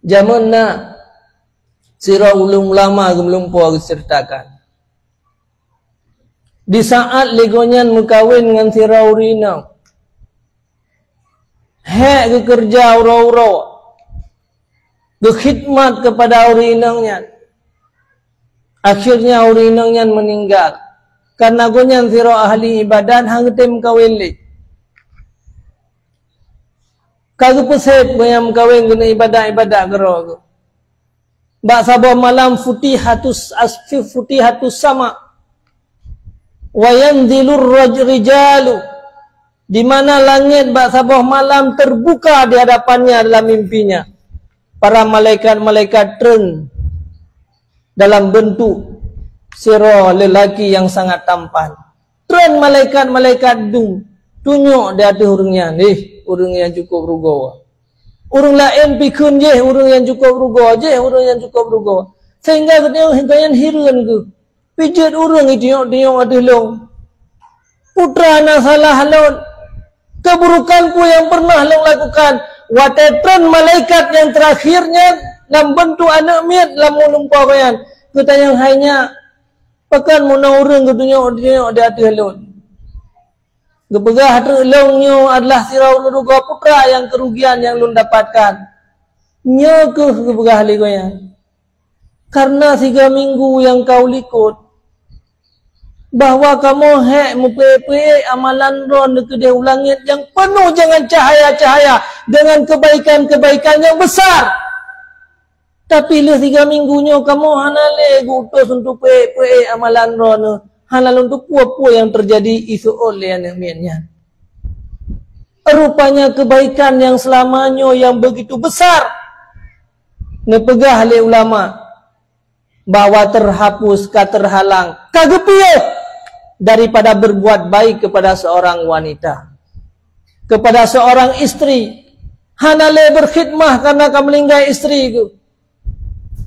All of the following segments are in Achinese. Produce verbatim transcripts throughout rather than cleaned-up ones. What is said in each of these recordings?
Jameun na sidroe ulama geumeulumpo geuceuritakan, di saat lé gobnyan meukawen ngon sidroe ureueng inong, hék geukeureuja uroe-uroe, geukhidmat keupada ureueng inong nyan. Akhirnya ureueng inong nyan meuninggai, kareuna gobnyan sidroe ahli ibadat, hana geutem meukawen lé. Ka geupeusép gobnyan meukawen keuneuk ibadat-ibadat keu droe geuh. Bak saboh malam futihatus as-, futihatus sama, wa yanzilur raj-, rijalu, di mana langét bak saboh malam terbuka di hadapannya dalam mimpinya. Para malaikat-malaikat treun dalam bentuk sidroe lelaki yang sangat tampan. Treun malaikat-malaikat dum, tunyok di ateueh ureueng nyan, "Eh, ureueng nyang cukôp rugoe." Ureueng laén pikheun, "Jih ureueng nyang cukôp rugoe, jih ureueng nyang cukôp rugoe." Sehingga geutanyoe, geutanyoe hireuen geuh. Pijeuet ureueng itunyok-tunyok ateueh lôn. Peue teuma na salah lôn? Keuburukan peue nyang pernah lôn lakukan? Watée treun malaikat nyang terakhir nyan lam bentuk aneuëk miet lam meulumpo gobnyan, geutanyong, "Hai nyak, pakon meunoe ureueng geutunyok-tunyok di ateueh lôn?" Geupeugah, "Treuk lôn nyoe adalah sidroe ureueng rugoe, peue teuma nyang keurugian nyang lôn dapatkan?" "Nyoe kheueh," geupeugah lé gobnyan, "kareuna siga minggu nyang ka u likot, bahwa kamoe hék meupeuék-peuék amalan droeneuh keudeh u langét nyang peunoh deungon cahya-cahya, deungon keubaikan-keubaikan nyang besar. Tapi lheueh siga minggu nyoe kamoe hana lé geu-utus untuk peuék-peuék amalan droeneuh, hana lôn teupeue peue nyang teujadi," iseuôt lé aneuëk miet nyan. Rupanya keubaikan nyang seulama nyoe nyang beugitu besar, neupeugah lé ulama, bahwa terhapus, ka terhalang, ka geupiôh daripada berbuat baik kepada seorang wanita, kepada seorang istri. Hana lé berkhidmah karena ka meuninggai istri geuh.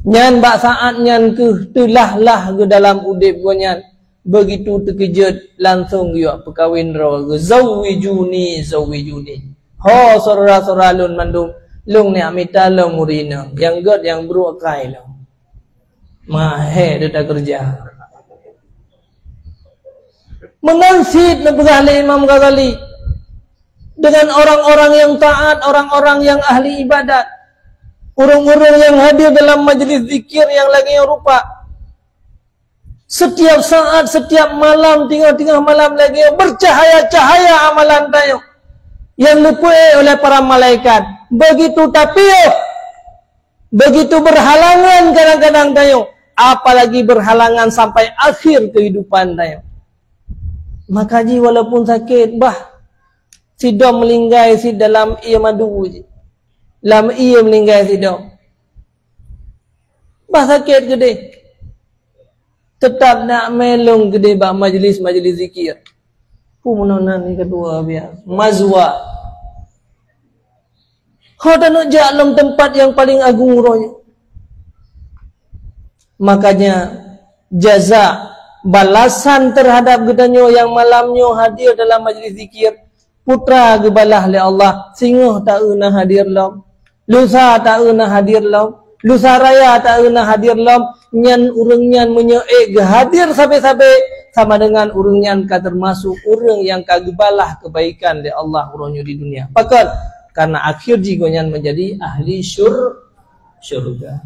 Nyan bak saat nyan kheueh teulah-lah geuh dalam udeb gobnyan. Begitu teukeujot, langsong geuyue peukawen droe geuh, "Zawwijuni, zawwijuni. Ho syedara-syedara lôn mandum, lôn neuk mita lôn ureueng inong, nyang gét nyang brôk akai lôn." Mahé teuta keureuja. Meunan cit neupeugah lé Imam Ghazali, dengan orang-orang yang taat, orang-orang yang ahli ibadat, ureueng-ureueng nyang hadir dalam majlis zikir nyang lagée nyoe rupa, setiap saat, setiap malam, teungoh-teungoh malam lagée nyoe, bercahaya-cahaya amalan tanyoe nyang neupeuék oleh para malaikat. Begitu tapiôh, begitu berhalangan kadang-kadang tanyoe, apalagi berhalangan sampai akhir kehidupan tanyoe. Maka jih walaupun sakét, bah, sidom meuninggai cit dalam ié madu jih. Lam ié meuninggai sidom. Bah sakét keudeh. Teutap neuk mé lôn keudeh bak majlis-majlis zikir. Peue meunan nan keudua biasa. Mazwa. Ho taneuk jak lom teumpat nyang paleng agong uroe nyoe. Makanya, jaza, balasan terhadap geutanyoe nyang malam nyoe hadir dalam majlis zikir, peue teuma geubalah lé Allah, singoh taeu na hadir lom, lusa taeu na hadir lom, lusa raya taeu na hadir lom, nyan ureueng nyan meunyoe ék geuhadir sabe-sabe, sama dengan ureueng nyan ka teumasok ureueng nyang ka geubalah keubaikan lé Allah uroe nyoe di dunia. Pakon? Karena akhir jih gobnyan menjadi ahli syur-, syurga.